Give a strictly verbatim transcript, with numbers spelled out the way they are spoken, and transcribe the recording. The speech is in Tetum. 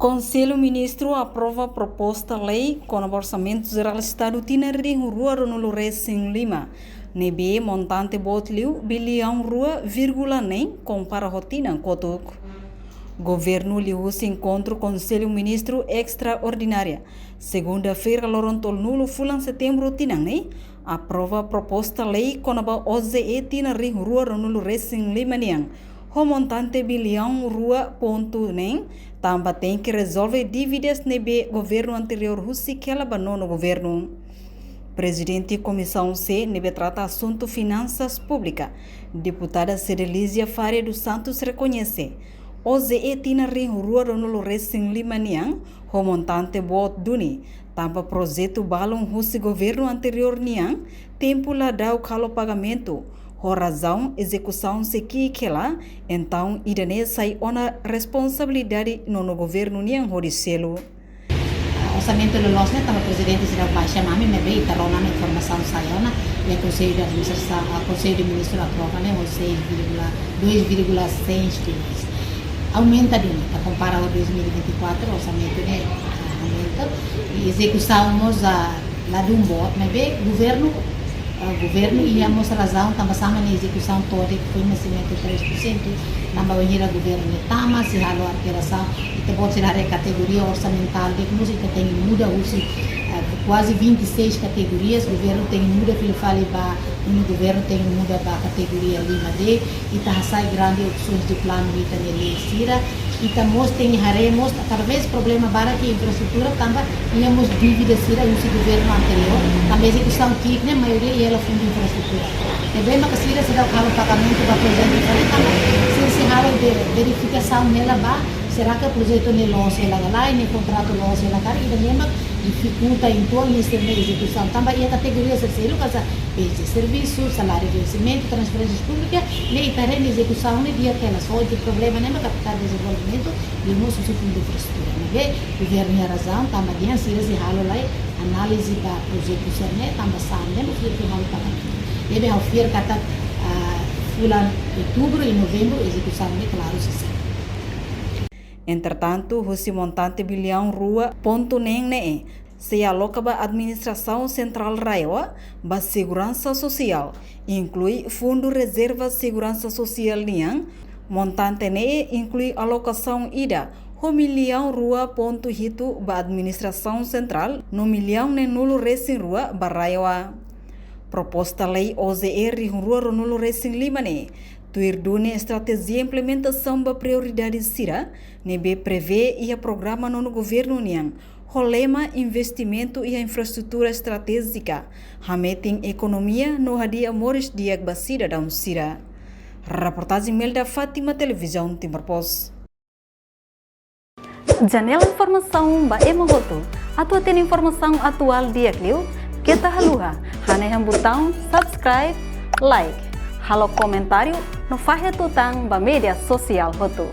Konsellu Ministru aprova proposta lei kona-ba Orsamentu Jerál Estadu tinan rihun rua ruanulu resin lima, ne'ebé montante boot liu biliaun rua vírgula neen kompara ho tinan kotuk. Governu liuhusi enkontru Konsellu Ministru estraordinária, segunda-feira, loron tolunulu fulan setembru tinan ne'e, aprova proposta lei kona-ba O J E tinan rihun rua ruanulu resin lima nian, ho montante biliaun rua pontu neen, tanba tenke rezolve dívidas ne'ebé governu anteriór husik hela ba nonu governu. Prezidente Komisaun C ne'ebé trata asuntu finansas públika, Deputada Cedelizia Faria dos Santos, rekoñese O J E tinan rihun rua ruanulu resin lima nian ho montante boot duni, tanba projetu balun husi governu anteriór nian, tempu la da'uk halo pagamentu, ho razaun ezekusaun sei ki'ik hela, entaun ida-ne'e sai ona responsabilidade nonu governu nian hodi selu. Orsamentu loloos ne'e tanba prezidente seidauk baixa mai ami, maibé ita rona ona informasaun sai ona, iha Konsellu de Administrasaun, ah, Konsellu de Ministru aprova ne'e ho seis vírgula, dois vírgula seis bilhões. Aumenta duni, ita kompara ho dois mil e vinte e quatro, orsamentu ne'e, ah, aumenta. I ezekusaun mós, ah, ladún boot, maibé governu, ah, governu iha mós razaun, tanba sá mak ezekusaun to'o de'it foin mak setenta e três por cento, tanba bainhira governu ne'e tama, sei halo alterasaun, ita-boot sira haree kategoria orsamentál de'it mós ita tenke muda husi, ah, kuaze vinte e seis kategorias, governu tenke muda fila fali ba, nonu governu tenke muda ba kategoria lima D, ita hasai grande opsoens de planu ita-nia lei sira, ita mós tenke haree mós, talvés problema barak iha infraestrutura, tanba iha mós dívida sira husi governu anteriór, tanba ezekusaun ki'ik ne'e maioria iha hela fundu infraestrutura. Ne'ebé maka sira seidauk halo pagamentu ba projetu fali, tanba sira sei halo ve-, verifikasaun hela ba, será que projetu ne'e loos hela ka lae, ne'e kontratu loos hela ka lae, ida-ne'e mak difikulta entaun iha sira-nia ezekusaun. Tanba iha kategoria sira seluk hanesan peje servisu, saláriu vensimentu, transferénsias públikas, ne'e ita haree nia ezekusaun ne'e di'ak hela, só iha problema ne'e mak kapitál dezenvolvimentu, liuhusi fundu infraestrutura. Maibé governu iha razaun, tanba dehan sira sei halo lai análize ba projetu sira-ne'e, tanba sá ne'e mak fiar ke halo pagamentu. Ne'ebé ha'u fiar katak, ah, fulan outubru i novembru ezekusaun ne'e klaru sei sai. Entretantu, husi montante biliaun rua pontu neen ne'e, sei aloka ba Administrasaun Sentrál RAEOA ba seguransa sosiál, inklui Fundu Rezerva Seguransa Sosiál nian. Montante ne'e inklui alokasaun ida ho miliaun rua pontu hitu ba Administrasaun Sentrál, no miliaun neenulu resin rua ba RAEOA. Proposta lei O J E rihun rua ruanulu resin lima ne'e tuir duni estratéjia implementasaun ba prioridade sira ne'ebé prevee iha programa nonu governu nian, ho lema investimentu iha infraestrutura estratéjika, hametin ekonomia no hadi'a moris di'ak ba sidadaun sira. Reportajen Melda Fátima, Televizaun Timor Post. Janela informasaun ba ema hotu. Atu hatene informasaun atuál di'ak liu, keta haluha hanehan butaun subscribe, like, halo komentáriu no fahe tutan ba média sosiál hotu.